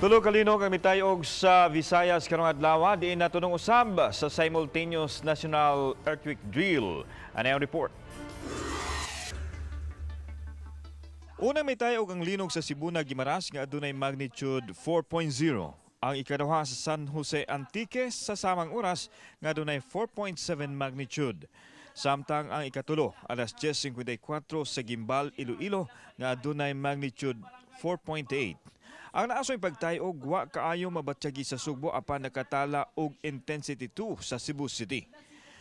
Tulo ka linog ang mitayog sa Visayas karong adlaw, diin natunong usab sa simultaneous national earthquake drill. Ano ang report? Unang mitayog ang linog sa Sibuna, Guimaras nga adunay magnitude 4.0. Ang ikaduha sa San Jose, Antique sa samang oras nga adunay 4.7 magnitude. Samtang ang ikatulo alas 10:54 sa Guimbal, Iloilo nga adunay magnitude 4.8. Ang naasoy pagtayog wa kaayo mabatyagi sa Sugbo apan nakatala og intensity 2 sa Cebu City.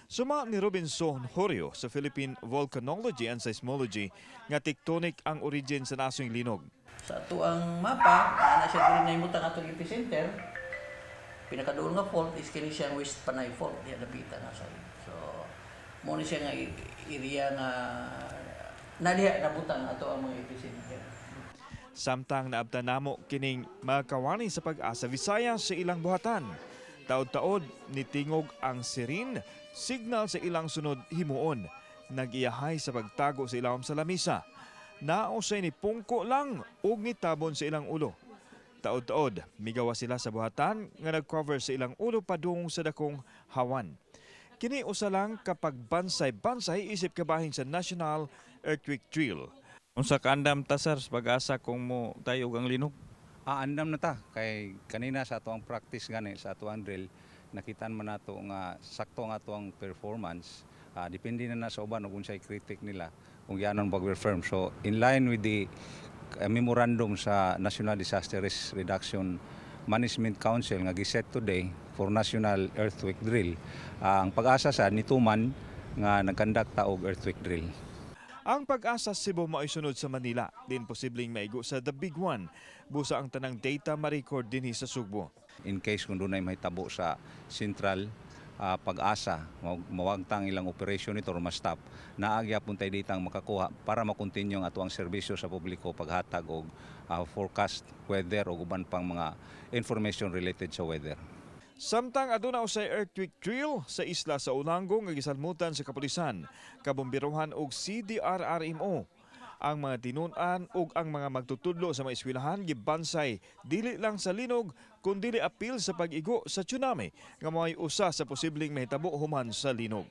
Suma ni Robinson Horio sa Philippine Volcanology and Seismology nga tectonic ang origin sa nasoy linog. Sa ato ang mapa, naa na siya diri nahimutang atong epicenter. Pinakaduol nga fault is kini siyang West Panay Fault diha dapita nga side. So mo ni siya nga area nga nadiha nabutang ato ang mga epicenter. Samtang naabtan namo kining mga kawani sa Pag-asa Visayas sa ilang buhatan. Taod-taod nitingog ang siren, signal sa ilang sunod himuon. Nag-iyahay sa pagtago sa ilawom sa lamisa. Nausay ni pungko lang ug nitabon sa ilang ulo. Taod-taod, migawa sila sa buhatan nga nag-cover sa ilang ulo padung sa dakong hawan. Kini usa lang kapag bansay-bansay isip kabahin sa National Earthquake Drill. Unsa ka andam ta, sir, sa Pag-asa kung mo tayog ang linog? Ah, andam na ta kay kanina sa ato ang practice gani sa ato ang drill, nakitaan man nato nga sakto ang ato ang performance. Depende na na sa uban ug unsay critic nila kung yanon pag-perform. So in line with the memorandum sa National Disaster Risk Reduction Management Council nga giset today for National Earthquake Drill, ang Pag-asa sa nituman nga nag-conduct ta og earthquake drill. Ang Pag-asa Cebu mao'y sunod sa Manila, din posibleng maigo sa The Big One. Busa ang tanang data ma-record dinhi sa Sugbo. In case kung dunay mahitabo sa central, Pag-asa mawagtang ilang operation nito or ma-stop, naa gyapon tay ditang makakuha para makontinue ang ato ang serbisyo sa publiko, paghatag og forecast weather o uban pang mga information related sa weather. Samtang aduna usay earthquake drill sa isla sa Olango nga gisalmutan sa kapulisan, kabomberohan og CDRRMO. Ang mga tinun-an ug ang mga magtutudlo sa mga eskwelahan gibansay dili lang sa linog kundi apil sa pag-igo sa tsunami nga mao'y usa sa posibleng mahitabo human sa linog.